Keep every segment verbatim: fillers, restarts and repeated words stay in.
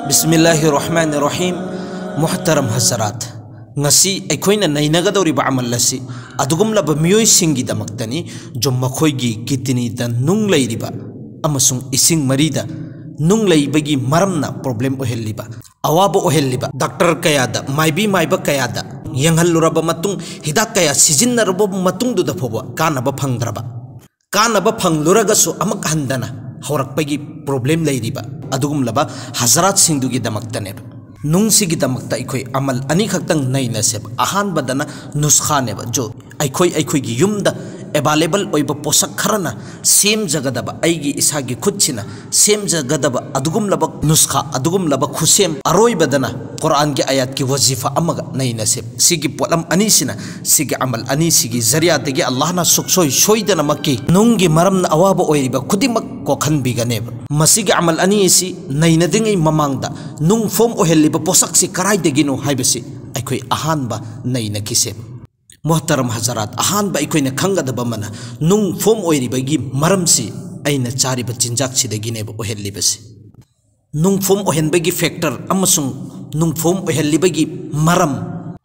ꯕꯤꯁꯃꯤꯜꯂꯥꯍꯤꯔ ꯔꯍꯃꯥꯅꯤꯔ ꯔꯍꯤꯝ꯫ ꯃꯨꯍꯇꯔꯝ ꯍꯖꯔꯥꯠ, ꯉꯁꯤ ꯑꯩꯈꯣꯏꯅ ꯅꯩꯅꯒꯗꯧꯔꯤꯕ ꯑꯃꯜ ꯑꯁꯤ ꯑꯗꯨꯒꯨꯝꯂꯕ ꯃꯤꯑꯣꯏꯁꯤꯡꯒꯤꯗꯃꯛꯇꯅꯤ, ꯖꯣ ꯃꯈꯣꯏꯒꯤ ꯀꯤꯗꯅꯤꯗ ꯅꯨꯡ ꯂꯩꯔꯤꯕ ꯑꯃꯁꯨꯡ ꯏꯁꯤꯡ ꯃꯔꯤꯗ ꯅꯨꯡ ꯂꯩꯕꯒꯤ ꯃꯔꯝꯅ ꯄ꯭ꯔꯣꯕ꯭ꯂꯦꯝ ꯑꯣꯏꯍꯜꯂꯤꯕ, ꯑꯋꯥꯕ ꯑꯣꯏꯍꯜꯂꯤꯕ, ꯗꯥꯛꯇꯔ ꯀꯌꯥꯗ, ꯃꯥꯏꯕꯤ ꯃꯥꯏꯕ ꯀꯌꯥꯗ ꯌꯦꯡꯍꯜꯂꯨꯔꯕ ꯃꯇꯨꯡ, ꯍꯤꯗꯥꯛ ꯀꯌꯥ ꯁꯤꯖꯤꯟꯅꯔꯕ ꯃꯇꯨꯡꯗꯨꯗ ꯐꯥꯎꯕ ꯀꯥꯟꯅꯕ ꯐꯪꯗ꯭ꯔꯕ, ꯀꯥꯟꯅꯕ ꯐꯪꯂꯨꯔꯒꯁꯨ ꯑꯃꯨꯛ ꯍꯟꯗꯅ ꯍꯧꯔꯛꯄꯒꯤ ꯄ꯭ꯔꯣꯕ꯭ꯂꯦꯝ ꯂꯩꯔꯤꯕ ꯑꯗꯨꯒꯨꯝꯂꯕ ꯍꯖꯔꯥꯠꯁꯤꯡꯗꯨꯒꯤꯗꯃꯛꯇꯅꯦꯕ꯫ ꯅꯨꯡꯁꯤꯒꯤꯗꯃꯛꯇ ꯑꯩꯈꯣꯏ ꯑꯃꯜ ꯑꯅꯤꯈꯛꯇꯪ ꯅꯩꯅꯁꯦꯕ꯫ ꯑꯍꯥꯟꯕꯗꯅ ꯅꯨꯁꯈꯥꯅꯦꯕ, ꯖꯣ ꯑꯩꯈꯣꯏ ꯑꯩꯈꯣꯏꯒꯤ ꯌꯨꯝꯗ ꯑꯦꯕꯥꯏꯂꯦꯕꯜ ꯑꯣꯏꯕ ꯄꯣꯠꯁꯛ ꯈꯔꯅ ꯁꯦꯝꯖꯒꯗꯕ, ꯑꯩꯒꯤ ꯏꯁꯥꯒꯤ ꯈꯨꯠꯁꯤꯅ ꯁꯦꯝꯖꯒꯗꯕ ꯑꯗꯨꯒꯨꯝꯂꯕ ꯅꯨꯁꯈꯥ, ꯑꯗꯨꯒꯨꯝꯂꯕ ꯈꯨꯠꯁꯦꯝ꯫ ꯑꯔꯣꯏꯕꯗꯅ ꯀꯨꯔꯥꯟꯒꯤ ꯑꯥꯌꯥꯠꯀꯤ ꯋꯥꯖꯤꯐꯥ ꯑꯃꯒ ꯅꯩꯅꯁꯦ꯫ ꯁꯤꯒꯤ ꯄꯣꯠꯂꯝ ꯑꯅꯤꯁꯤꯅ, ꯁꯤꯒꯤ ꯑꯃꯜ ꯑꯅꯤꯁꯤꯒꯤ ꯖꯔꯤꯌꯥꯗꯒꯤ ꯑꯜꯂꯥꯍꯅ ꯁꯨꯛꯁꯣꯏ ꯁꯣꯏꯗꯅꯃꯛꯀꯤ ꯅꯨꯡꯒꯤ ꯃꯔꯝꯅ ꯑꯋꯥꯕ ꯑꯣꯏꯔꯤꯕ ꯈꯨꯗꯤꯡꯃꯛ ꯀꯣꯛꯍꯟꯕꯤꯒꯅꯦꯕ꯫ ꯃꯁꯤꯒꯤ ꯑꯃꯜ ꯑꯅꯤ ꯑꯁꯤ ꯅꯩꯅꯗ꯭ꯔꯤꯉꯩ ꯃꯃꯥꯡꯗ ꯅꯨꯡ ꯐꯣꯝ ꯑꯣꯏꯍꯜꯂꯤꯕ ꯄꯣꯠꯁꯛꯁꯤ ꯀꯗꯥꯏꯗꯒꯤꯅꯣ ꯍꯥꯏꯕꯁꯤ ꯑꯩꯈꯣꯏ ꯑꯍꯥꯟꯕ ꯅꯩꯅꯈꯤꯁꯦꯕ꯫ ꯃꯣꯍꯇꯔꯝ ꯍꯖꯔꯥꯠ, ꯑꯍꯥꯟꯕ ꯑꯩꯈꯣꯏꯅ ꯈꯪꯒꯗꯕ ꯑꯃꯅ ꯅꯨꯡ ꯐꯣꯝ ꯑꯣꯏꯔꯤꯕꯒꯤ ꯃꯔꯝꯁꯤ ꯑꯩꯅ ꯆꯥꯔꯤꯕ ꯆꯤꯟꯖꯥꯛꯁꯤꯗꯒꯤꯅꯦꯕ ꯑꯣꯏꯍꯜꯂꯤꯕꯁꯤ꯫ ꯅꯨꯡ ꯐꯣꯝ ꯑꯣꯏꯍꯟꯕꯒꯤ ꯐꯦꯛꯇꯔ ꯑꯃꯁꯨꯡ ꯅꯨꯡ ꯐꯣꯝ ꯑꯣꯏꯍꯜꯂꯤꯕꯒꯤ ꯃꯔꯝ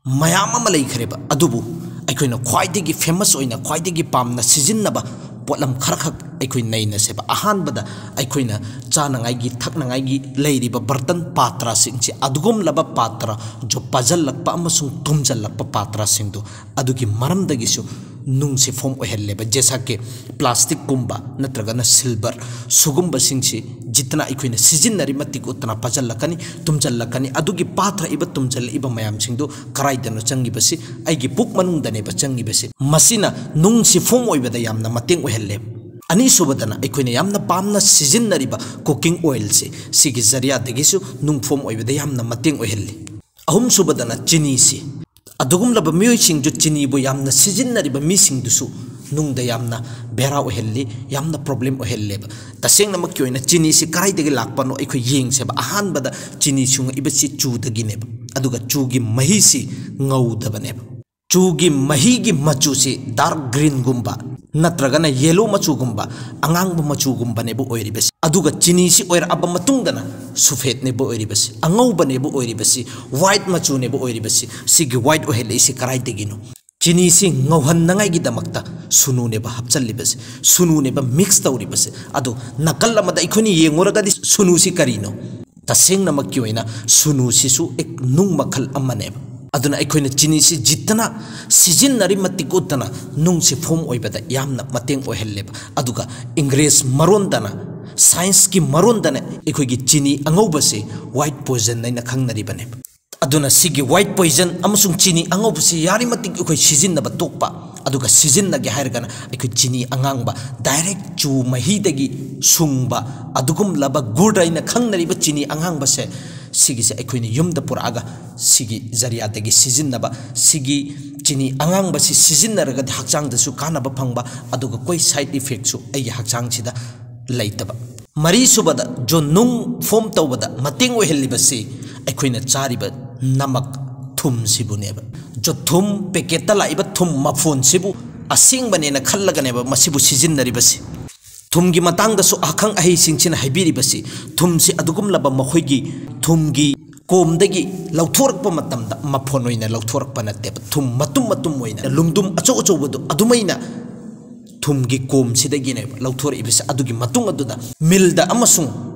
ꯃꯌꯥꯝ ꯑꯃ ꯂꯩꯈ꯭ꯔꯦꯕ, ꯑꯗꯨꯕꯨ ꯑꯩꯈꯣꯏꯅ ꯈ꯭ꯋꯥꯏꯗꯒꯤ ꯐꯦꯃꯁ ꯑꯣꯏꯅ, ꯈ꯭ꯋꯥꯏꯗꯒꯤ ꯄꯥꯝꯅ ꯁꯤꯖꯤꯟꯅꯕ ꯄꯣꯠꯂꯝ ꯈꯔꯈꯛ ꯑꯩꯈꯣꯏ ꯅꯩꯅꯁꯦꯕ꯫ ꯑꯍꯥꯟꯕꯗ ꯑꯩꯈꯣꯏꯅ ꯆꯥꯅꯉꯥꯏꯒꯤ ꯊꯛꯅꯉꯥꯏꯒꯤ ꯂꯩꯔꯤꯕ ꯕꯔꯇꯟ, ꯄꯥꯇ꯭ꯔꯁꯤꯡꯁꯤ, ꯑꯗꯨꯒꯨꯝꯂꯕ ꯄꯥꯇ꯭ꯔ, ꯖꯣ ꯄꯥꯖꯜꯂꯛꯄ ꯑꯃꯁꯨꯡ ꯇꯨꯝꯖꯜꯂꯛꯄ ꯄꯥꯇ꯭ꯔꯁꯤꯡꯗꯨ, ꯑꯗꯨꯒꯤ ꯃꯔꯝꯗꯒꯤꯁꯨ ꯅꯨꯡꯁꯤ ꯐꯣꯝ ꯑꯣꯏꯍꯜꯂꯦꯕ꯫ ꯖꯦꯁꯥ ꯀꯦ ꯄ꯭ꯂꯥꯁꯇꯤꯛꯀꯨꯝꯕ ꯅꯠꯇ꯭ꯔꯒꯅ ꯁꯤꯜꯚꯔ, ꯁꯨꯒꯨꯝꯕꯁꯤꯡꯁꯤ ꯖꯤꯠꯇꯅ ꯑꯩꯈꯣꯏꯅ ꯁꯤꯖꯤꯟꯅꯔꯤ ꯃꯇꯤꯛ ꯎꯠꯇꯅ ꯄꯥꯖꯜꯂꯛꯀꯅꯤ, ꯇꯨꯝꯖꯜꯂꯛꯀꯅꯤ꯫ ꯑꯗꯨꯒꯤ ꯄꯥꯇ꯭ꯔ ꯏꯕ ꯇꯨꯝꯖꯜꯂꯛꯏꯕ ꯃꯌꯥꯝꯁꯤꯡꯗꯨ ꯀꯗꯥꯏꯗꯅꯣ ꯆꯪꯉꯤꯕꯁꯤ? ꯑꯩꯒꯤ ꯄꯨꯛ ꯃꯅꯨꯡꯗꯅꯦꯕ ꯆꯪꯉꯤꯕꯁꯤ꯫ ꯃꯁꯤꯅ ꯅꯨꯡꯁꯤ ꯐꯣꯝ ꯑꯣꯏꯕꯗ ꯌꯥꯝꯅ ꯃꯇꯦꯡ ꯑꯣꯏꯍꯜꯂꯦ꯫ ꯑꯅꯤꯁꯨꯕꯗꯅ ꯑꯩꯈꯣꯏꯅ ꯌꯥꯝꯅ ꯄꯥꯝꯅ ꯁꯤꯖꯤꯟꯅꯔꯤꯕ ꯀꯨꯀꯤꯡ ꯑꯣꯏꯜꯁꯦ, ꯁꯤꯒꯤ ꯖꯔꯤꯌꯥꯗꯒꯤꯁꯨ ꯅꯨꯡ ꯐꯣꯝ ꯑꯣꯏꯕꯗ ꯌꯥꯝꯅ ꯃꯇꯦꯡ ꯑꯣꯏꯍꯜꯂꯤ꯫ ꯑꯍꯨꯝꯁꯨꯕꯗꯅ ꯆꯤꯅꯤꯁꯤ꯫ ꯑꯗꯨꯒꯨꯝꯂꯕ ꯃꯤꯑꯣꯏꯁꯤꯡꯁꯨ, ꯆꯤꯅꯤꯕꯨ ꯌꯥꯝꯅ ꯁꯤꯖꯤꯟꯅꯔꯤꯕ ꯃꯤꯁꯤꯡꯗꯨꯁꯨ ꯅꯨꯡꯗ ꯌꯥꯝꯅ ꯕꯦꯔꯥ ꯑꯣꯏꯍꯜꯂꯤ, ꯌꯥꯝꯅ ꯄ꯭ꯔꯣꯕ꯭ꯂꯦꯝ ꯑꯣꯏꯍꯜꯂꯦꯕ꯫ ꯇꯁꯦꯡꯅꯃꯛꯀꯤ ꯑꯣꯏꯅ ꯆꯤꯅꯤꯁꯤ ꯀꯗꯥꯏꯗꯒꯤ ꯂꯥꯛꯄꯅꯣ ꯑꯩꯈꯣꯏ ꯌꯦꯡꯁꯦꯕ꯫ ꯑꯍꯥꯟꯕꯗ ꯆꯤꯅꯤ ꯁꯨꯡꯉꯛꯏꯕꯁꯤ ꯆꯨꯗꯒꯤꯅꯦꯕ, ꯑꯗꯨꯒ ꯆꯨꯒꯤ ꯃꯍꯤꯁꯤ ꯉꯧꯗꯕꯅꯦꯕ꯫ ꯆꯨꯒꯤ ꯃꯍꯤꯒꯤ ꯃꯆꯨꯁꯤ ꯗꯥꯔꯛ ꯒ꯭ꯔꯤꯟꯒꯨꯝꯕ, ꯅꯠꯇ꯭ꯔꯒꯅ ꯌꯦꯂꯣ ꯃꯆꯨꯒꯨꯝꯕ, ꯑꯉꯥꯡꯕ ꯃꯆꯨꯒꯨꯝꯕꯅꯦꯕ ꯑꯣꯏꯔꯤꯕꯁꯤ꯫ ꯑꯗꯨꯒ ꯆꯤꯅꯤꯁꯤ ꯑꯣꯏꯔꯛꯑꯕ ꯃꯇꯨꯡꯗꯅ ꯁꯨꯐꯦꯠꯅꯦꯕ ꯑꯣꯏꯔꯤꯕꯁꯤ, ꯑꯉꯧꯕꯅꯦꯕ ꯑꯣꯏꯔꯤꯕꯁꯤ, ꯋꯥꯏꯠ ꯃꯆꯨꯅꯦꯕ ꯑꯣꯏꯔꯤꯕꯁꯤ꯫ ꯁꯤꯒꯤ ꯋꯥꯏꯠ ꯑꯣꯏꯍꯜꯂꯛꯏꯁꯤ ꯀꯗꯥꯏꯗꯒꯤꯅꯣ? ꯆꯤꯅꯤꯁꯤ ꯉꯧꯍꯟꯅꯉꯥꯏꯒꯤꯗꯃꯛꯇ ꯁꯨꯅꯨꯅꯦꯕ ꯍꯥꯞꯆꯜꯂꯤꯕꯁꯦ, ꯁꯨꯅꯨꯅꯦꯕ ꯃꯤꯛꯁ ꯇꯧꯔꯤꯕꯁꯦ꯫ ꯑꯗꯣ ꯅꯥꯀꯜ ꯑꯃꯗ ꯑꯩꯈꯣꯏꯅ ꯌꯦꯡꯉꯨꯔꯒꯗꯤ ꯁꯨꯅꯨꯁꯤ ꯀꯔꯤꯅꯣ? ꯇꯁꯦꯡꯅꯃꯛꯀꯤ ꯑꯣꯏꯅ ꯁꯨꯅꯨꯁꯤꯁꯨ ꯑꯦꯛ ꯅꯨꯡ ꯃꯈꯜ ꯑꯃꯅꯦꯕ꯫ ꯑꯗꯨꯅ ꯑꯩꯈꯣꯏꯅ ꯆꯤꯅꯤꯁꯤ ꯖꯤꯠꯇꯅ ꯁꯤꯖꯤꯟꯅꯔꯤ ꯃꯇꯤꯛ ꯎꯠꯇꯅ ꯅꯨꯡꯁꯤ ꯐꯣꯝ ꯑꯣꯏꯕꯗ ꯌꯥꯝꯅ ꯃꯇꯦꯡ ꯑꯣꯏꯍꯜꯂꯦꯕ꯫ ꯑꯗꯨꯒ ꯏꯪꯒ꯭ꯔꯦꯖ ꯃꯔꯣꯟꯗꯅ, ꯁꯥꯏꯟꯁꯀꯤ ꯃꯔꯣꯟꯗꯅ ꯑꯩꯈꯣꯏꯒꯤ ꯆꯤꯅꯤ ꯑꯉꯧꯕꯁꯦ ꯋꯥꯏꯠ ꯄꯣꯏꯖꯟ ꯍꯥꯏꯅ ꯈꯪꯅꯔꯤꯕꯅꯦꯕ꯫ ꯑꯗꯨꯅ ꯁꯤꯒꯤ ꯋꯥꯏꯠ ꯄꯣꯏꯖꯟ ꯑꯃꯁꯨꯡ ꯆꯤꯅꯤ ꯑꯉꯧꯕꯁꯤ ꯌꯥꯔꯤꯃꯇꯤꯛ ꯑꯩꯈꯣꯏ ꯁꯤꯖꯤꯟꯅꯕ ꯇꯣꯛꯄ, ꯑꯗꯨꯒ ꯁꯤꯖꯤꯟꯅꯒꯦ ꯍꯥꯏꯔꯒꯅ ꯑꯩꯈꯣꯏ ꯆꯤꯅꯤ ꯑꯉꯥꯡꯕ, ꯗꯥꯏꯔꯦꯛ ꯆꯨ ꯃꯍꯤꯗꯒꯤ ꯁꯨꯡꯕ ꯑꯗꯨꯒꯨꯝꯂꯕ ꯒꯨꯔ ꯍꯥꯏꯅ ꯈꯪꯅꯔꯤꯕ ꯆꯤꯅꯤ ꯑꯉꯥꯡꯕꯁꯦ, ꯁꯤꯒꯤꯁꯦ ꯑꯩꯈꯣꯏꯅ ꯌꯨꯝꯗ ꯄꯨꯔꯛꯑꯒ ꯁꯤꯒꯤ ꯖꯔꯤꯌꯥꯗꯒꯤ ꯁꯤꯖꯤꯟꯅꯕ, ꯁꯤꯒꯤ ꯆꯤꯅꯤ ꯑꯉꯥꯡꯕꯁꯤ ꯁꯤꯖꯤꯟꯅꯔꯒꯗꯤ ꯍꯛꯆꯥꯡꯗꯁꯨ ꯀꯥꯟꯅꯕ ꯐꯪꯕ, ꯑꯗꯨꯒ ꯀꯣꯏ ꯁꯥꯏꯠ ꯏꯐꯦꯛꯁꯨ ꯑꯩꯒꯤ ꯍꯛꯆꯥꯡꯁꯤꯗ ꯂꯩꯇꯕ꯫ ꯃꯔꯤꯁꯨꯕꯗ, ꯖꯣ ꯅꯨꯡ ꯐꯣꯝ ꯇꯧꯕꯗ ꯃꯇꯦꯡ ꯑꯣꯏꯍꯜꯂꯤꯕꯁꯤ ꯑꯩꯈꯣꯏꯅ ꯆꯥꯔꯤꯕ ꯅꯃꯛ, ꯊꯨꯝꯁꯤꯕꯨꯅꯦꯕ꯫ ꯖꯣ ꯊꯨꯝ, ꯄꯦꯀꯦꯠꯇ ꯂꯥꯛꯏꯕ ꯊꯨꯝ ꯃꯐꯣꯟꯁꯤꯕꯨ ꯑꯁꯦꯡꯕꯅꯦꯅ ꯈꯜꯂꯒꯅꯦꯕ ꯃꯁꯤꯕꯨ ꯁꯤꯖꯤꯟꯅꯔꯤꯕꯁꯤ꯫ ꯊꯨꯝꯒꯤ ꯃꯇꯥꯡꯗꯁꯨ ꯑꯈꯪ ꯑꯍꯩꯁꯤꯡꯁꯤꯅ ꯍꯥꯏꯕꯤꯔꯤꯕꯁꯤ, ꯊꯨꯝꯁꯤ ꯑꯗꯨꯒꯨꯝꯂꯕ ꯃꯈꯣꯏꯒꯤ ꯊꯨꯝꯒꯤ ꯀꯣꯝꯗꯒꯤ ꯂꯧꯊꯣꯔꯛꯄ ꯃꯇꯝꯗ ꯃꯐꯣꯟ ꯑꯣꯏꯅ ꯂꯧꯊꯣꯔꯛꯄ ꯅꯠꯇꯦꯕ, ꯊꯨꯝ ꯃꯇꯨꯝ ꯃꯇꯨꯝ ꯑꯣꯏꯅ ꯂꯨꯝꯗꯨꯝ ꯑꯆꯧ ꯑꯆꯧꯕꯗꯨ ꯑꯗꯨꯃꯥꯏꯅ ꯊꯨꯝꯒꯤ ꯀꯣꯝꯁꯤꯗꯒꯤꯅꯦꯕ ꯂꯧꯊꯣꯔꯛꯏꯕꯁꯦ꯫ ꯑꯗꯨꯒꯤ ꯃꯇꯨꯡ ꯑꯗꯨꯗ ꯃꯤꯜꯗ ꯑꯃꯁꯨꯡ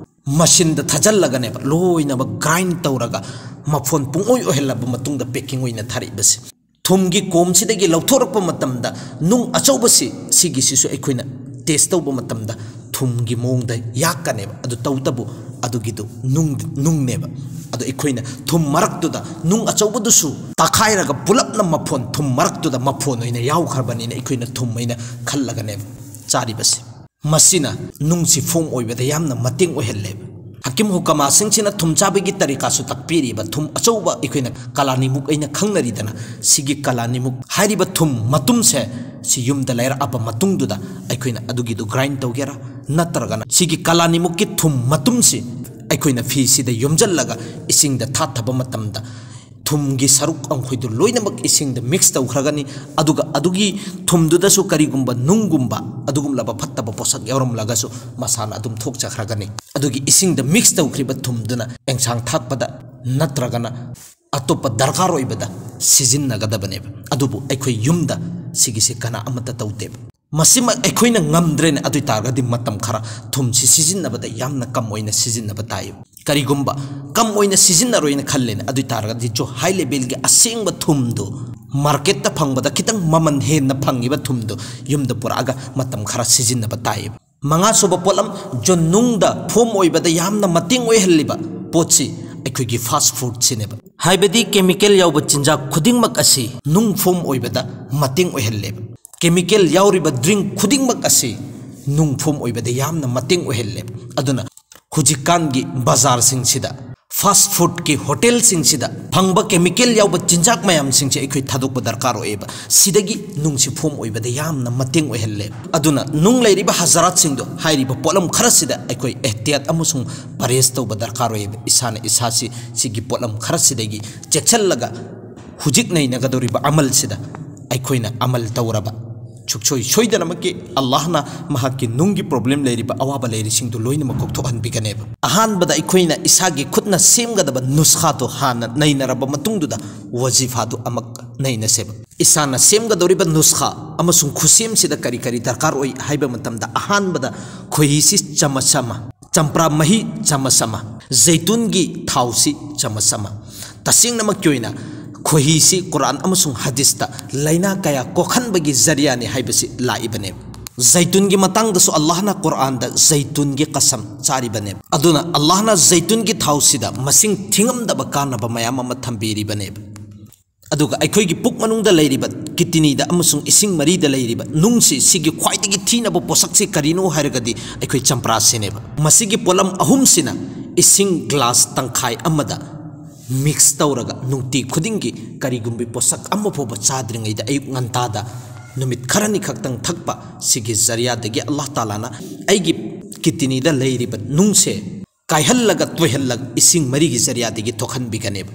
ꯃꯁꯤꯟꯗ ꯊꯥꯖꯤꯜꯂꯒꯅꯦꯕ ꯂꯣꯏꯅꯃꯛ ꯒ꯭ꯔꯥꯏꯟ ꯇꯧꯔꯒ ꯃꯐꯣꯟ ꯄꯨꯡꯑꯣꯏ ꯑꯣꯏꯍꯜꯂꯕ ꯃꯇꯨꯡꯗ ꯄꯦꯛꯀꯤꯡ ꯑꯣꯏꯅ ꯊꯥꯔꯛꯏꯕꯁꯦ꯫ ꯊꯨꯝꯒꯤ ꯀꯣꯝꯁꯤꯗꯒꯤ ꯂꯧꯊꯣꯔꯛꯄ ꯃꯇꯝꯗ ꯅꯨꯡ ꯑꯆꯧꯕꯁꯤ, ꯁꯤꯒꯤꯁꯤꯁꯨ ꯑꯩꯈꯣꯏꯅ ꯇꯦꯁ ꯇꯧꯕ ꯃꯇꯝꯗ ꯊꯨꯝꯒꯤ ꯃꯑꯣꯡꯗ ꯌꯥꯛꯀꯅꯦꯕ꯫ ꯑꯗꯨ ꯇꯧꯕꯇꯕꯨ ꯑꯗꯨꯒꯤꯗꯨ ꯅꯨꯡ, ꯅꯨꯡꯅꯦꯕ꯫ ꯑꯗꯣ ꯑꯩꯈꯣꯏꯅ ꯊꯨꯝ ꯃꯔꯛꯇꯨꯗ ꯅꯨꯡ ꯑꯆꯧꯕꯗꯨꯁꯨ ꯇꯛꯈꯥꯏꯔꯒ ꯄꯨꯂꯞꯅ ꯃꯐꯣꯟ, ꯊꯨꯝ ꯃꯔꯛꯇꯨꯗ ꯃꯐꯣꯟ ꯑꯣꯏꯅ ꯌꯥꯎꯈ꯭ꯔꯕꯅꯤꯅ ꯑꯩꯈꯣꯏꯅ ꯊꯨꯝ ꯑꯣꯏꯅ ꯈꯜꯂꯒꯅꯦꯕ ꯆꯥꯔꯤꯕꯁꯦ꯫ ꯃꯁꯤꯅ ꯅꯨꯡꯁꯤ ꯐꯣꯝ ꯑꯣꯏꯕꯗ ꯌꯥꯝꯅ ꯃꯇꯦꯡ ꯑꯣꯏꯍꯜꯂꯦꯕ꯫ ꯍꯀꯤꯝ ꯍꯨꯀꯃꯥꯁꯤꯡꯁꯤꯅ ꯊꯨꯝ ꯆꯥꯕꯒꯤ ꯇꯔꯤꯀꯥꯁꯨ ꯇꯥꯛꯄꯤꯔꯤꯕ꯫ ꯊꯨꯝ ꯑꯆꯧꯕ ꯑꯩꯈꯣꯏꯅ ꯀꯥꯂꯥꯅꯤꯃꯨꯛ ꯑꯩꯅ ꯈꯪꯅꯔꯤꯗꯅ, ꯁꯤꯒꯤ ꯀꯥꯂꯥꯅꯤꯃꯨꯛ ꯍꯥꯏꯔꯤꯕ ꯊꯨꯝ ꯃꯇꯨꯝꯁꯦ ꯁꯤ ꯌꯨꯝꯗ ꯂꯩꯔꯛꯑꯕ ꯃꯇꯨꯡꯗꯨꯗ ꯑꯩꯈꯣꯏꯅ ꯑꯗꯨꯒꯤꯗꯨ ꯒ꯭ꯔꯥꯏꯟ ꯇꯧꯒꯦꯔꯥ, ꯅꯠꯇ꯭ꯔꯒꯅ ꯁꯤꯒꯤ ꯀꯥꯂꯥꯅꯤꯃꯨꯛꯀꯤ ꯊꯨꯝ ꯃꯇꯨꯝꯁꯤ ꯑꯩꯈꯣꯏꯅ ꯐꯤꯁꯤꯗ ꯌꯣꯝꯁꯤꯜꯂꯒ ꯏꯁꯤꯡꯗ ꯊꯥꯊꯕ ꯃꯇꯝꯗ ꯊꯨꯝꯒꯤ ꯁꯔꯨꯛ ꯑꯩꯈꯣꯏꯗꯨ ꯂꯣꯏꯅꯃꯛ ꯏꯁꯤꯡꯗ ꯃꯤꯛꯁ ꯇꯧꯈ꯭ꯔꯒꯅꯤ꯫ ꯑꯗꯨꯒ ꯑꯗꯨꯒꯤ ꯊꯨꯝꯗꯨꯗꯁꯨ ꯀꯔꯤꯒꯨꯝꯕ ꯅꯨꯡꯒꯨꯝꯕ ꯑꯗꯨꯒꯨꯝꯂꯕ ꯐꯠꯇꯕ ꯄꯣꯠꯁꯛ ꯌꯥꯎꯔꯝꯂꯒꯁꯨ ꯃꯁꯥꯅ ꯑꯗꯨꯝ ꯊꯣꯛꯆꯈ꯭ꯔꯒꯅꯤ꯫ ꯑꯗꯨꯒꯤ ꯏꯁꯤꯡꯗ ꯃꯤꯛꯁ ꯇꯧꯈ꯭ꯔꯤꯕ ꯊꯨꯝꯗꯨꯅ ꯑꯦꯟꯁꯥꯡ ꯊꯥꯛꯄꯗ ꯅꯠꯇ꯭ꯔꯒꯅ ꯑꯇꯣꯞꯄ ꯗꯔꯀꯥꯔ ꯑꯣꯏꯕꯗ ꯁꯤꯖꯤꯟꯅꯒꯗꯕꯅꯦꯕ꯫ ꯑꯗꯨꯕꯨ ꯑꯩꯈꯣꯏ ꯌꯨꯝꯗ ꯁꯤꯒꯤꯁꯦ ꯀꯅꯥ ꯑꯃꯠꯇ ꯇꯧꯗꯦꯕ꯫ ꯃꯁꯤꯃꯛ ꯑꯩꯈꯣꯏꯅ ꯉꯝꯗ꯭ꯔꯦꯅꯦ, ꯑꯗꯨ ꯑꯣꯏ ꯇꯥꯔꯒꯗꯤ ꯃꯇꯝ ꯈꯔ ꯊꯨꯝꯁꯤ ꯁꯤꯖꯤꯟꯅꯕꯗ ꯌꯥꯝꯅ ꯀꯝ ꯑꯣꯏꯅ ꯁꯤꯖꯤꯟꯅꯕ ꯇꯥꯏ꯫ ꯀꯔꯤꯒꯨꯝꯕ ꯀꯝ ꯑꯣꯏꯅ ꯁꯤꯖꯤꯟꯅꯔꯣꯏꯅ ꯈꯜꯂꯦꯅꯦ, ꯑꯗꯨ ꯑꯣꯏ ꯇꯥꯔꯒꯗꯤ ꯖꯣ ꯍꯥꯏ ꯂꯦꯚꯦꯜꯒꯤ ꯑꯁꯦꯡꯕ ꯊꯨꯝꯗꯨ, ꯃꯥꯔꯀꯦꯠꯇ ꯐꯪꯕꯗ ꯈꯤꯇꯪ ꯃꯃꯜ ꯍꯦꯟꯅ ꯐꯪꯉꯤꯕ ꯊꯨꯝꯗꯨ ꯌꯨꯝꯗ ꯄꯨꯔꯛꯑꯒ ꯃꯇꯝ ꯈꯔ ꯁꯤꯖꯤꯟꯅꯕ ꯇꯥꯏ꯫ ꯃꯉꯥ ꯁꯨꯕ ꯄꯣꯠꯂꯝ, ꯖꯣ ꯅꯨꯡꯗ ꯐꯣꯝ ꯑꯣꯏꯕꯗ ꯌꯥꯝꯅ ꯃꯇꯦꯡ ꯑꯣꯏꯍꯜꯂꯤꯕ ꯄꯣꯠꯁꯤ ꯑꯩꯈꯣꯏꯒꯤ ꯐꯥꯁ ꯐꯨꯗꯁꯤꯅꯦꯕ꯫ ꯍꯥꯏꯕꯗꯤ ꯀꯦꯃꯤꯀꯦꯜ ꯌꯥꯎꯕ ꯆꯤꯟꯖꯥꯛ ꯈꯨꯗꯤꯡꯃꯛ ꯑꯁꯤ ꯅꯨꯡ ꯐꯣꯝ ꯑꯣꯏꯕꯗ ꯃꯇꯦꯡ ꯑꯣꯏꯍꯜꯂꯦꯕ꯫ ꯀꯦꯃꯤꯀꯦꯜ ꯌꯥꯎꯔꯤꯕ ꯗ꯭ꯔꯤꯡ ꯈꯨꯗꯤꯡꯃꯛ ꯑꯁꯤ ꯅꯨꯡ ꯐꯣꯝ ꯑꯣꯏꯕꯗ ꯌꯥꯝꯅ ꯃꯇꯦꯡ ꯑꯣꯏꯍꯜꯂꯦꯕ꯫ ꯑꯗꯨꯅ ꯍꯧꯖꯤꯛꯀꯥꯟꯒꯤ ꯕꯖꯥꯔꯁꯤꯡꯁꯤꯗ, ꯐꯥꯁ ꯐꯨꯗꯀꯤ ꯍꯣꯇꯦꯜꯁꯤꯡꯁꯤꯗ ꯐꯪꯕ ꯀꯦꯃꯤꯀꯦꯜ ꯌꯥꯎꯕ ꯆꯤꯟꯖꯥꯛ ꯃꯌꯥꯝꯁꯤꯡꯁꯦ ꯑꯩꯈꯣꯏ ꯊꯥꯗꯣꯛꯄ ꯗꯔꯀꯥꯔ ꯑꯣꯏꯌꯦꯕ꯫ ꯁꯤꯗꯒꯤ ꯅꯨꯡꯁꯤ ꯐꯣꯝ ꯑꯣꯏꯕꯗ ꯌꯥꯝꯅ ꯃꯇꯦꯡ ꯑꯣꯏꯍꯜꯂꯦ꯫ ꯑꯗꯨꯅ ꯅꯨꯡ ꯂꯩꯔꯤꯕ ꯍꯖꯔꯥꯠꯁꯤꯡꯗꯣ ꯍꯥꯏꯔꯤꯕ ꯄꯣꯠꯂꯝ ꯈꯔꯁꯤꯗ ꯑꯩꯈꯣꯏ ꯑꯦꯍꯇꯤꯌꯥꯠ ꯑꯃꯁꯨꯡ ꯄꯔꯍꯦꯖ ꯇꯧꯕ ꯗꯔꯀꯥꯔ ꯑꯣꯏꯌꯦꯕ꯫ ꯏꯁꯥꯅ ꯏꯁꯥꯁꯤ ꯁꯤꯒꯤ ꯄꯣꯠꯂꯝ ꯈꯔꯁꯤꯗꯒꯤ ꯆꯦꯛꯁꯤꯜꯂꯒ ꯍꯧꯖꯤꯛ ꯅꯩꯅꯒꯗꯧꯔꯤꯕ ꯑꯃꯜꯁꯤꯗ ꯑꯩꯈꯣꯏꯅ ꯑꯃꯜ ꯇꯧꯔꯕ, ꯁꯨꯡꯁꯣꯏ ꯁꯣꯏꯗꯅꯃꯛꯀꯤ ꯑꯜꯂꯥꯍꯅ ꯃꯍꯥꯛꯀꯤ ꯅꯨꯡꯒꯤ ꯄ꯭ꯔꯣꯕ꯭ꯂꯦꯝ ꯂꯩꯔꯤꯕ, ꯑꯋꯥꯕ ꯂꯩꯔꯤꯁꯤꯡꯗꯨ ꯂꯣꯏꯅꯃꯛ ꯀꯣꯛꯊꯣꯛꯍꯟꯕꯤꯒꯅꯦꯕ꯫ ꯑꯍꯥꯟꯕꯗ ꯑꯩꯈꯣꯏꯅ ꯏꯁꯥꯒꯤ ꯈꯨꯠꯅ ꯁꯦꯝꯒꯗꯕ ꯅꯨꯁꯈꯥꯗꯣ ꯍꯥꯟꯅ ꯅꯩꯅꯔꯕ ꯃꯇꯨꯡꯗꯨꯗ ꯋꯥꯖꯤꯐꯥꯗꯨ ꯑꯃꯨꯛ ꯅꯩꯅꯁꯦꯕ꯫ ꯏꯁꯥꯅ ꯁꯦꯝꯒꯗꯧꯔꯤꯕ ꯅꯨꯁꯈꯥ ꯑꯃꯁꯨꯡ ꯈꯨꯠꯁꯦꯝꯁꯤꯗ ꯀꯔꯤ ꯀꯔꯤ ꯗꯔꯀꯥꯔ ꯑꯣꯏ ꯍꯥꯏꯕ ꯃꯇꯝꯗ, ꯑꯍꯥꯟꯕꯗ ꯈꯣꯏꯍꯤꯁꯤ ꯆꯃꯁ ꯑꯃ, ꯆꯝꯄ꯭ꯔꯥ ꯃꯍꯤ ꯆꯃꯁ ꯑꯃ, ꯖꯩꯇꯨꯟꯒꯤ ꯊꯥꯎꯁꯤ ꯆꯃꯁ ꯑꯃ꯫ ꯇꯁꯦꯡꯅꯃꯛꯀꯤ ꯑꯣꯏꯅ ꯈꯣꯏꯍꯤꯁꯤ ꯀꯨꯔꯥꯟ ꯑꯃꯁꯨꯡ ꯍꯗꯤꯁꯇ ꯂꯥꯏꯅꯥ ꯀꯌꯥ ꯀꯣꯛꯍꯟꯕꯒꯤ ꯖꯔꯤꯌꯥꯅꯤ ꯍꯥꯏꯕꯁꯤ ꯂꯥꯛꯏꯕꯅꯦꯕ꯫ ꯖꯩꯇꯨꯟꯒꯤ ꯃꯇꯥꯡꯗꯁꯨ ꯑꯜꯂꯥꯍꯅ ꯀꯨꯔꯥꯟꯗ ꯖꯩꯇꯨꯟꯒꯤ ꯀꯁꯝ ꯆꯥꯔꯤꯕꯅꯦꯕ꯫ ꯑꯗꯨꯅ ꯑꯜꯂꯥꯍꯅ ꯖꯩꯇꯨꯟꯒꯤ ꯊꯥꯎꯁꯤꯗ ꯃꯁꯤꯡ ꯊꯤꯉꯝꯗꯕ ꯀꯥꯟꯅꯕ ꯃꯌꯥꯝ ꯑꯃ ꯊꯝꯕꯤꯔꯤꯕꯅꯦꯕ꯫ ꯑꯗꯨꯒ ꯑꯩꯈꯣꯏꯒꯤ ꯄꯨꯛ ꯃꯅꯨꯡꯗ ꯂꯩꯔꯤꯕ, ꯀꯤꯠꯅꯤꯗ ꯑꯃꯁꯨꯡ ꯏꯁꯤꯡ ꯃꯔꯤꯗ ꯂꯩꯔꯤꯕ ꯅꯨꯡꯁꯤ, ꯁꯤꯒꯤ ꯈ꯭ꯋꯥꯏꯗꯒꯤ ꯊꯤꯅꯕ ꯄꯣꯠꯁꯛꯁꯤ ꯀꯔꯤꯅꯣ ꯍꯥꯏꯔꯒꯗꯤ ꯑꯩꯈꯣꯏ ꯆꯝꯄ꯭ꯔꯥꯁꯤꯅꯦꯕ꯫ ꯃꯁꯤꯒꯤ ꯄꯣꯠꯂꯝ ꯑꯍꯨꯝꯁꯤꯅ ꯏꯁꯤꯡ ꯒ꯭ꯂꯥꯁ ꯇꯪꯈꯥꯏ ꯑꯃꯗ ꯃꯤꯛꯁ ꯇꯧꯔꯒ ꯅꯨꯡꯇꯤ ꯈꯨꯗꯤꯡꯒꯤ ꯀꯔꯤꯒꯨꯝꯕ ꯄꯣꯠꯁꯛ ꯑꯃ ꯐꯥꯎꯕ ꯆꯥꯗ꯭ꯔꯤꯉꯩꯗ ꯑꯌꯨꯛ ꯉꯟꯇꯥꯗ ꯅꯨꯃꯤꯠ ꯈꯔꯅꯤ ꯈꯛꯇꯪ ꯊꯛꯄ, ꯁꯤꯒꯤ ꯖꯔꯤꯌꯥꯗꯒꯤ ꯑꯜꯂꯥꯍ ꯇꯥꯂꯥꯅ ꯑꯩꯒꯤ ꯀꯤꯠꯅꯤꯗ ꯂꯩꯔꯤꯕ ꯅꯨꯡꯁꯦ ꯀꯥꯏꯍꯜꯂꯒ ꯇꯣꯏꯍꯜꯂꯒ ꯏꯁꯤꯡ ꯃꯔꯤꯒꯤ ꯖꯔꯤꯌꯥꯗꯒꯤ ꯊꯣꯛꯍꯟꯕꯤꯒꯅꯦꯕ꯫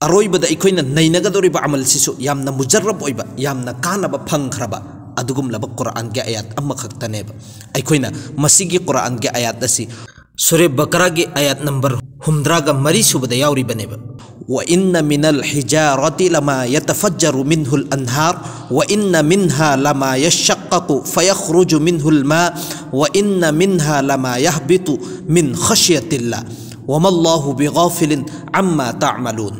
ꯑꯔꯣꯏꯕꯗ ꯑꯩꯈꯣꯏꯅ ꯅꯩꯅꯒꯗꯧꯔꯤꯕ ꯑꯃꯜꯁꯤꯁꯨ ꯌꯥꯝꯅ ꯃꯨꯖꯔꯔꯕ ꯑꯣꯏꯕ, ꯌꯥꯝꯅ ꯀꯥꯟꯅꯕ ꯐꯪꯈ꯭ꯔꯕ ꯑꯗꯨꯒꯨꯝꯂꯕ ꯀꯨꯔꯥꯟꯒꯤ ꯑꯌꯥꯠ ꯑꯃꯈꯛꯇꯅꯦꯕ꯫ ꯑꯩꯈꯣꯏꯅ ꯃꯁꯤꯒꯤ ꯀꯨꯔꯥꯟꯒꯤ ꯑꯌꯥꯠ ꯑꯁꯤ ꯁꯨꯔꯦ ꯕꯀꯔꯥꯒꯤ ꯑꯌꯥꯠ ꯅꯝꯕꯔ ꯍꯨꯝꯗ꯭ꯔꯥꯒ ꯃꯔꯤ ꯁꯨꯕꯗ ꯌꯥꯎꯔꯤꯕꯅꯦꯕ꯫ وإن من الحجارة لما يتفجر منه الأنهار وإن منها لما يشقق فيخرج منه الماء وإن منها لما يهبط من خشية الله وما الله بغافل عما تعملون꯫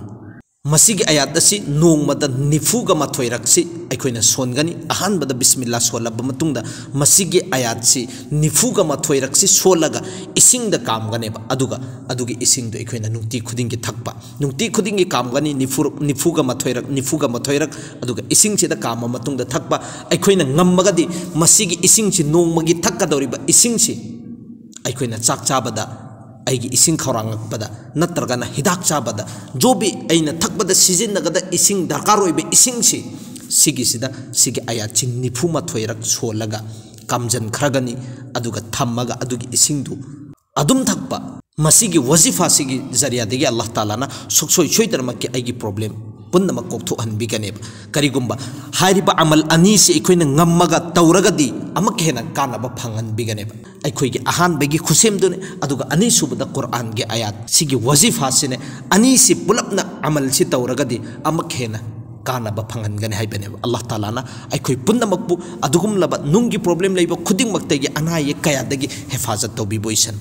ꯃꯁꯤꯒꯤ ꯑꯌꯥꯠ ꯑꯁꯤ ꯅꯣꯡꯃꯗ ꯅꯤꯐꯨꯒ ꯃꯥꯊꯣꯏꯔꯛꯁꯤ ꯑꯩꯈꯣꯏꯅ ꯁꯣꯟꯒꯅꯤ꯫ ꯑꯍꯥꯟꯕꯗ ꯕꯤꯁꯃꯤꯜꯂꯥ ꯁꯣꯜꯂꯕ ꯃꯇꯨꯡꯗ ꯃꯁꯤꯒꯤ ꯑꯌꯥꯠꯁꯤ ꯅꯤꯐꯨꯒ ꯃꯥꯊꯣꯏꯔꯛꯁꯤ ꯁꯣꯜꯂꯒ ꯏꯁꯤꯡꯗ ꯀꯥꯝꯒꯅꯦꯕ꯫ ꯑꯗꯨꯒ ꯑꯗꯨꯒꯤ ꯏꯁꯤꯡꯗꯣ ꯑꯩꯈꯣꯏꯅ ꯅꯨꯡꯇꯤ ꯈꯨꯗꯤꯡꯒꯤ ꯊꯛꯄ, ꯅꯨꯡꯇꯤ ꯈꯨꯗꯤꯡꯒꯤ ꯀꯥꯝꯒꯅꯤ, ꯅꯤꯐꯨ, ꯅꯤꯐꯨꯒ ꯃꯥꯊꯣꯏꯔꯛ, ꯅꯤꯐꯨꯒ ꯃꯥꯊꯣꯏꯔꯛ꯫ ꯑꯗꯨꯒ ꯏꯁꯤꯡꯁꯤꯗ ꯀꯥꯝꯕ ꯃꯇꯨꯡꯗ ꯊꯛꯄ꯫ ꯑꯩꯈꯣꯏꯅ ꯉꯝꯃꯒꯗꯤ ꯃꯁꯤꯒꯤ ꯏꯁꯤꯡꯁꯤ, ꯅꯣꯡꯃꯒꯤ ꯊꯛꯀꯗꯧꯔꯤꯕ ꯏꯁꯤꯡꯁꯤ, ꯑꯩꯈꯣꯏꯅ ꯆꯥꯛ ꯆꯥꯕꯗ, ꯑꯩꯒꯤ ꯏꯁꯤꯡ ꯈꯧꯔꯥꯡꯉꯛꯄꯗ, ꯅꯠꯇ꯭ꯔꯒꯅ ꯍꯤꯗꯥꯛ ꯆꯥꯕꯗ, ꯖꯣꯕꯤ ꯑꯩꯅ ꯊꯛꯄꯗ ꯁꯤꯖꯤꯟꯅꯒꯗ ꯏꯁꯤꯡ, ꯗꯔꯀꯥꯔ ꯑꯣꯏꯕ ꯏꯁꯤꯡꯁꯤ, ꯁꯤꯒꯤꯁꯤꯗ, ꯁꯤꯒꯤ ꯑꯌꯥꯠꯁꯤ ꯅꯤꯐꯨ ꯃꯥꯊꯣꯏꯔꯛ ꯁꯣꯜꯂꯒ ꯀꯥꯝꯖꯟꯈ꯭ꯔꯒꯅꯤ꯫ ꯑꯗꯨꯒ ꯊꯝꯃꯒ ꯑꯗꯨꯒꯤ ꯏꯁꯤꯡꯗꯨ ꯑꯗꯨꯝ ꯊꯛꯄ꯫ ꯃꯁꯤꯒꯤ ꯋꯥꯖꯤꯐꯥꯁꯤꯒꯤ ꯖꯔꯤꯌꯥꯗꯒꯤ ꯑꯜꯂꯥꯍ ꯇꯥꯂꯥꯅ ꯁꯨꯡꯁꯣꯏ ꯁꯣꯏꯗꯅꯃꯛꯀꯤ ꯑꯩꯒꯤ ꯄ꯭ꯔꯣꯕ꯭ꯂꯦꯝ ꯄꯨꯝꯅꯃꯛ ꯀꯣꯛꯊꯣꯛꯍꯟꯕꯤꯒꯅꯦꯕ꯫ ꯀꯔꯤꯒꯨꯝꯕ ꯍꯥꯏꯔꯤꯕ ꯑꯃꯜ ꯑꯅꯤꯁꯤ ꯑꯩꯈꯣꯏꯅ ꯉꯝꯃꯒ ꯇꯧꯔꯒꯗꯤ ꯑꯃꯨꯛꯀ ꯍꯦꯟꯅ ꯀꯥꯟꯅꯕ ꯐꯪꯍꯟꯕꯤꯒꯅꯦꯕ꯫ ꯑꯩꯈꯣꯏꯒꯤ ꯑꯍꯥꯟꯕꯒꯤ ꯈꯨꯠꯁꯦꯝꯗꯨꯅꯤ, ꯑꯗꯨꯒ ꯑꯅꯤꯁꯨꯕꯗ ꯀꯨꯔꯥꯟꯒꯤ ꯑꯌꯥꯠ ꯁꯤꯒꯤ ꯋꯥꯖꯤꯐꯥꯁꯤꯅꯦ꯫ ꯑꯅꯤꯁꯤ ꯄꯨꯂꯞꯅ ꯑꯃꯜꯁꯤ ꯇꯧꯔꯒꯗꯤ ꯑꯃꯨꯛ ꯍꯦꯟꯅ ꯀꯥꯟꯅꯕ ꯐꯪꯍꯟꯒꯅꯤ ꯍꯥꯏꯕꯅꯦꯕ꯫ ꯑꯜꯂꯥꯍ ꯇꯥꯂꯥꯅ ꯑꯩꯈꯣꯏ ꯄꯨꯝꯅꯃꯛꯄꯨ ꯑꯗꯨꯒꯨꯝꯂꯕ ꯅꯨꯡꯒꯤ ꯄ꯭ꯔꯣꯕ꯭ꯂꯦꯝ ꯂꯩꯕ ꯈꯨꯗꯤꯡꯃꯛꯇꯒꯤ, ꯑꯅꯥ ꯑꯌꯦꯛ ꯀꯌꯥꯗꯒꯤ ꯍꯦꯐꯥꯖꯠ ꯇꯧꯕꯤꯕ ꯑꯣꯏꯁꯅꯨ꯫